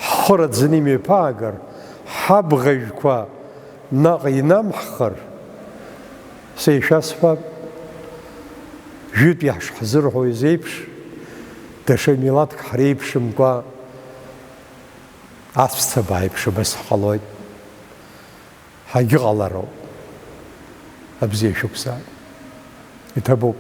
ҳхы раӡаны имҩаԥаагар, ҳабӷажәқәа наҟ инамҳхыр, са ишәасҳәап, жәытәи ҳшҳзырҳәо изеиԥш, даҽа милаҭк ҳреиԥшымкәа, аҵәца бааиԥш абас ҳҟалоит. Ҳагьыҟалароуп. Абзиа шәықәзааит. Иҭабуп.